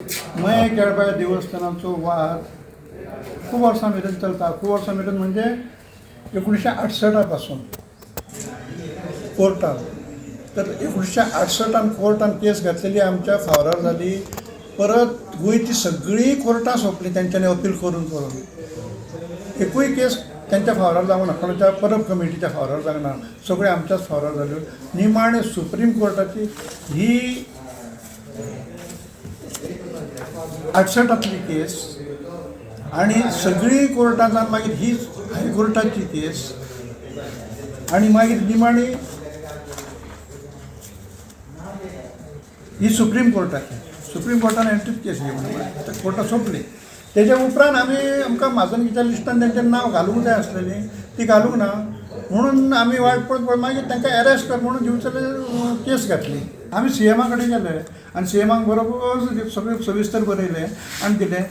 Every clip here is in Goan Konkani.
मयें केळबाय देवस्थानाचो वाद खूब वर्सां मेरेन चलता. खूब वर्सां मेरेन म्हणजे 1968 पासून कोर्टान. तर 1968 कोर्टान केस घातलेली आमच्या फावरार जाली. परत गोंयची सगळीं कोर्टां सोंपलीं तेंच्यांनी अपील करून करून. एकूय केस तेंच्या फावरार जावंक ना, कोणाच्या परब कमिटीच्या फावरार जावंक ना, सगळ्यो आमच्याच फावरार जाल्यो. निमाणें सुप्रीम कोर्टाची ही 68तली केस आनी सगळीं कोर्टां जावन मागीर ही हायकोर्टाची केस आनी मागीर निमाणी ही सुप्रीम कोर्टाची. सुप्रीम कोर्टान एंट्रीच केस घेवन कोर्टां सोंपली. तेज्या उपरांत आमी आमकां म्हाजनकीच्या लिस्टान तेंचें नांव घालूंक जाय आसलेलें, ती घालूंक ना म्हणून आमी वायट पळोवन पळोवन मागीर तांकां एरेस्ट कर म्हणून दिवचले केस घातली. आमी सी एमा कडेन गेले आनी सी एमाक बरोबर सगळें सविस्तर बरयलें आनी दिलें.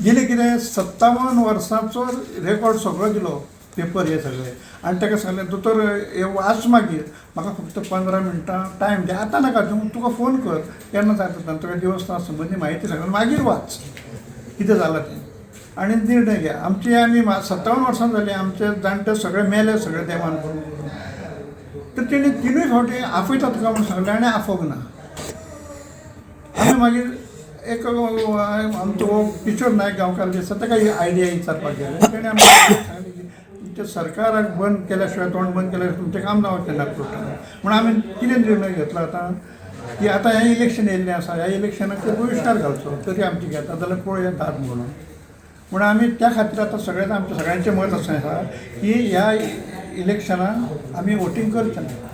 दिलें कितें, 57 वर्सांचो रेकॉर्ड सगळो दिलो, पेपर हे सगळे. आनी ताका सांगलें, दोतोर हे वाच, मागीर म्हाका फक्त 15 मिनटां टायम दी, आतां नाका, तूं तुका फोन कर केन्ना जाता, तुका देवस्थाना संबंदी म्हायती सांगता, मागीर वाच कितें जालां तें आनी निर्णय घे. आमची आमी 57 वर्सां जालीं, आमचे जाणटे सगळे मेले, सगळे देवान करून करून. तर तेणी तिनूय फावटी आफयता तुका म्हूण सांगलें आनी आफोवंक ना. आमी मागीर एक आमचो हो किशोर नायक गांवकार जे आसा ताका ही आयडिया विचारपाक गेले. तेणें आमकां सांगलें की तुमच्या सरकाराक बंद केल्या शिवाय, तोंड बंद केल्या शिवाय तुमचें काम जावचें ना कोर्टान. म्हणून आमी कितें निर्णय घेतला आतां की आतां हें इलेक्शन येयल्लें आसा, ह्या इलेक्शनाक बहिश्कार घालचो, तरी आमची घेता जाल्यार पळोवया दाद म्हणून. म्हूण आमी त्या खातीर आतां सगळ्यांत आमचें सगळ्यांचें मत अशें आसा की ह्या इलेक्शनाक आमी वोटींग करचें ना.